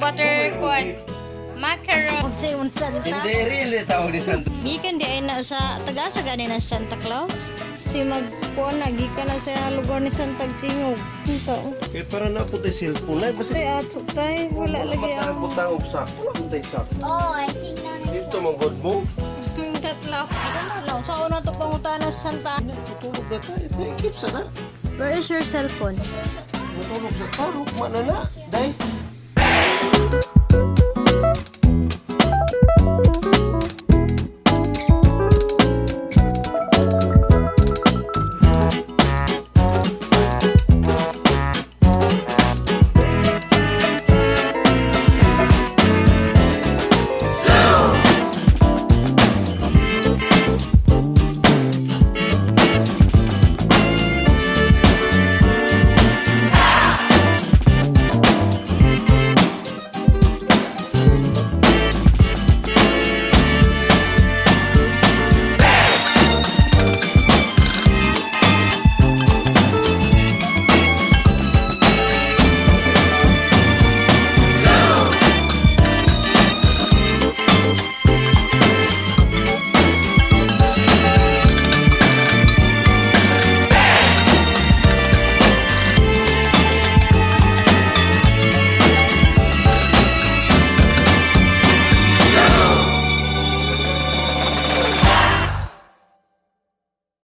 butter kuan. Macaron. Unsay unsa ta? Hindi really tawag ni Santa. Gikan di ay na sa taga-asa gani na Santa Claus. Si magkuan na gikan na sa lugar ni Santa Tingog. Ito. Kaya para na po tayo cellphone na. Basta Tay ato tay, wala lagi ang ang butang og sak. Wala po tayo sak. Oh, I think na Dito man god mo. Tatlo. I don't know lang. Sa una to pangutana sa Santa. Tutulog na tayo. Thank you sa na. Where is your cellphone? Matulog sa tarok. Mana na. Day.